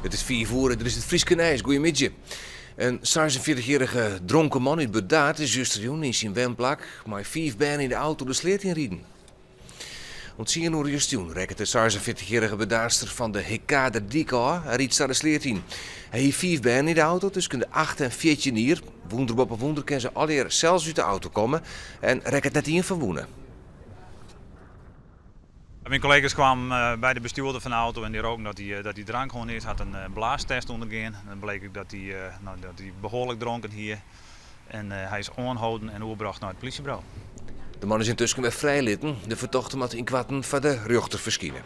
It is fiif oere, dit is it Fryske nijs. Goeiemiddei. In 46-jierrige dronken man út Burdaard is justerjûn yn syn wenplak mei fiif bern yn de auto de sleat ynriden. Om tsien oere justerjûn rekket de 46-jierrige Burdaardster fan de Hikaderdyk ôf en rydt sa de sleat yn. Hy hie fiif bern yn de auto tusken de acht en 14 jier. Wûnder boppe wûnder kin se allegear sels út de auto komme en rekket net ien ferwûne. Myn kollega's kwamen by de bestjoerder fan de auto en dy roken dat hy dat hy drank hân hie. Hat in blaastest ûndergean. Dan bleek ek dat hy no, dat hy behoarlik dronken hie. En hy is oanholden en oerbrocht nei it plysjeburo. De man is yntusken wer frijlitten. De fertochte moat ynkoarten foar de rjochter ferskine.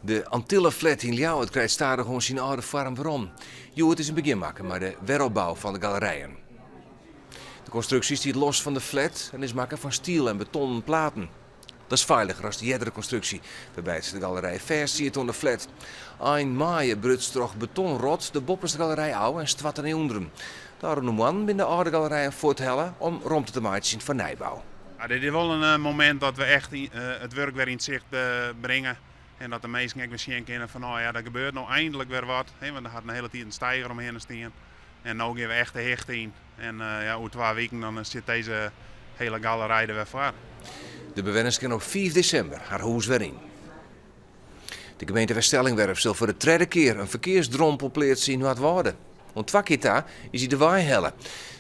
De Antilleflat yn Ljouwert krijt stadichoan syn âlde foarm werom. Hjoed is in begjin makke mei de weropbou fan de galerijen. De konstruksje stiet los fan de flat en is makke fan stiel en betonnen platen. Dat is feiliger as de eardere konstruksje, wêrby't de galerij fêst siet oan de flat. Ein maaie bruts troch betonrot de boppeste galerij ôf en stoarte nei ûnderen. De ôfrûne moannen binne de âlde galerijen fuorthelle om romte te meitsjen foar nijbou. Dit is wol in momint dat we echt it wurk wer yn it sicht bringe en dat de minsken ek wer sjen kinne fan oh ja, der gebeurt no eindelijk wer wat, want der hat in hiele tiid in steiger omhinne stien. En no gean we echt de hichte yn. En ja, oer twa wiken dan stiet dizze hiele galerij der wer foar. De bewenners kinne op fiif desimber har hûs wer yn. De gemeente Weststellingwerf sil foar de tredde kear in ferkearsdrompel pleatse yn Noardwâlde. Oant twa kear ta is dy derwei helle.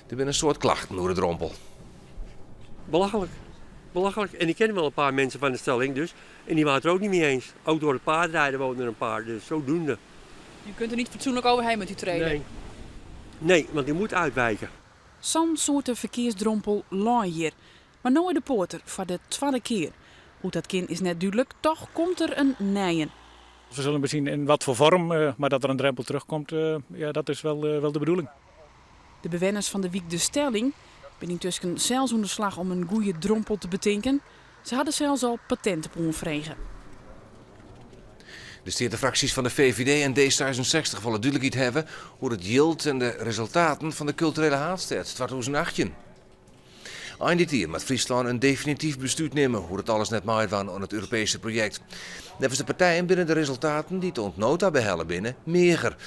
Der binne in soad klachten oer de drompel. Belachelijk. Belachelijk. En ik ken wel een paar mensen van de stelling dus. En die waren het er ook niet mee eens. Ook door het paardrijden woonden er een paar. Dus zodoende. Je kunt er niet fatsoenlijk overheen met die trailer. Nee. Nee, want die moet uitwijken. Sa'n soarte ferkearsdrompel lei hjir. Mar no is de poat der foar de twadde kear. Hoe't dat kin is net dúdlik, toch komt der in nijen. We zullen bezien in wat voor vorm, eh, maar dat er een drempel terugkomt, eh, ja, dat is wel, eh, wel de bedoeling. De bewenners fan de wyk De Stelling binne yntusken sels oan de slach om in goede drompel te betinken. Se ha der sels al patent op oanfrege. De steatefraksjes fan de VVD en D66 wolle dúdlikheid hawwe oer it jild en de resultaten fan de Kulturele Haadstêd 2018. Ein dit jier moat Fryslân in definityf beslút nimme oer it al as net meidwaan oan it Europeeske projekt. Neffens de partijen binne de resultaten dy't oant no ta behelle binne meager.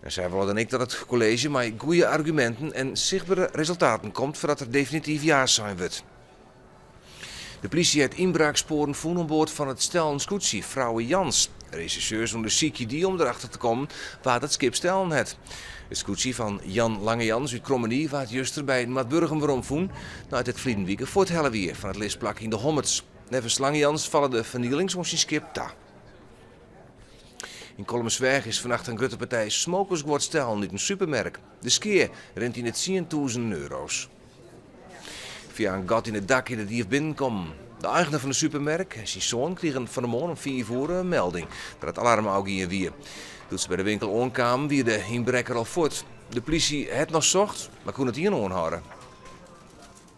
En sy wolle dan ek dat it kolleezje mei goede arguminten en sichtbere resultaten komt foardat der definityf ja sein wurdt. De plysje hat ynbraakspoaren fûn oan board fan it stellen skûtsje Vrouwe Jans. Resjersjeurs ûndersykje dy om derachter te kommen wa't it skip stellen hat. It skûtsje fan Jan Langejans út Krommenie waard juster by Noardburgum weromfûn nei't it ferliden wike fuorthelle wie fan it lisplak yn de Hommerts. Neffens Langejans falle de fernielings oan syn skip ta. Yn Kollumersweach is fannacht in grutte partij smokersguod stellen út in supermerk. De skea rint yn de tsientûzenen euro's. Fia in gat yn it dak is de dief binnenkommen. De eigener fan de supermerk en syn soan krigen fan 'e moarn om fiif oere in melding dat it alarm ôfgien wie. Doe't se by de winkel oankamen wie de ynbrekker al fuort. De plysje hat noch socht, mar koe net ien oanhâlde.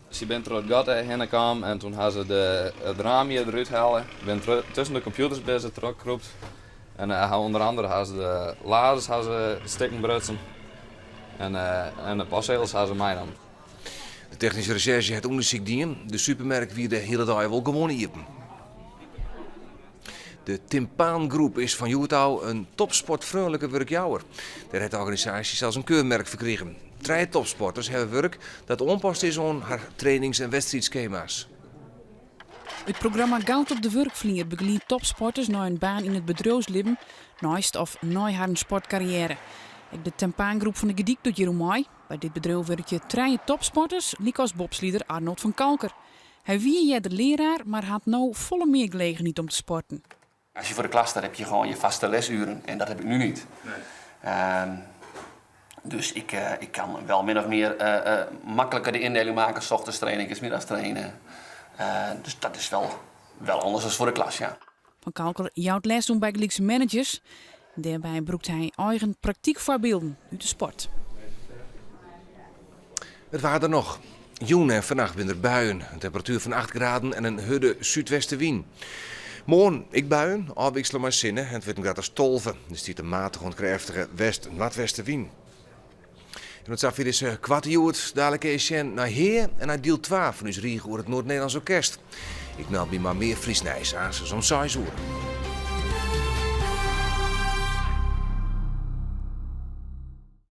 Sy binne troch it gat hinne kaam en toen ha se de, it raam hjir derút helle, binne tusken de kompjûters binne se trochkrûpt en ha ûnder andere ha se de laders ha se stikken brutsen en, en de postsegels ha se meinaam. De technyske resjerzje hat ûndersyk dien. De supermerk wie de hiele dei wol gewoan iepen. De Timpaangroep is fan hjoed ôf in topsportfreonlike wurkjouwer. Dêr hat de organisaasje sels in keurmerk foar krigen. Trije topsporters hawwe wurk dat oanpast is oan har trainings en wedstriidskema's. It programma Goud op de Wurkflier begeliedt topsporters nei in baan yn it bedriuwslibben, neist of nei harren sportkarriêre. Ek de Timpaangroep fan De Gerdyk docht hjiroan mei. By dit bedriuw wurkje trije topsporters, lykas bobslider Arnold van Calker. Hy wie earder learaar, mar hat no folle mear gelegenheid om te sporten. Als je voor de klas staat heb je gewoon je vaste lesuren en dat heb ik nu niet. Nee. Um, dus ik, uh, ik kan wel min of meer uh, uh, makkelijker de indeling maken. 's Ochtends trainen, 's middags trainen. Dus dat is wel, wel anders dan voor de klas, ja. Van Calker jout les oan bygelyks managers. Dêrby brûkt hy eigen praktykfoarbylden út de sport. It waar dan noch. Jûn en fannacht binne der buien, in temperatuer fan 8 graden en in hurde súdwestewyn. Moarn ek buien, ôfwiksele mei sinne en it wurdt in graad as 12. Der stiet in matige oant krêftige west-noardwestewyn. En oant safier dizze koarte Hjoed. Dalik kinne je sjen nei Hea en nei diel 2 fan ús rige oer it Noord-Nederlands Orkest. Ik meld my mei mear Frysk nijs aansens om seis oere.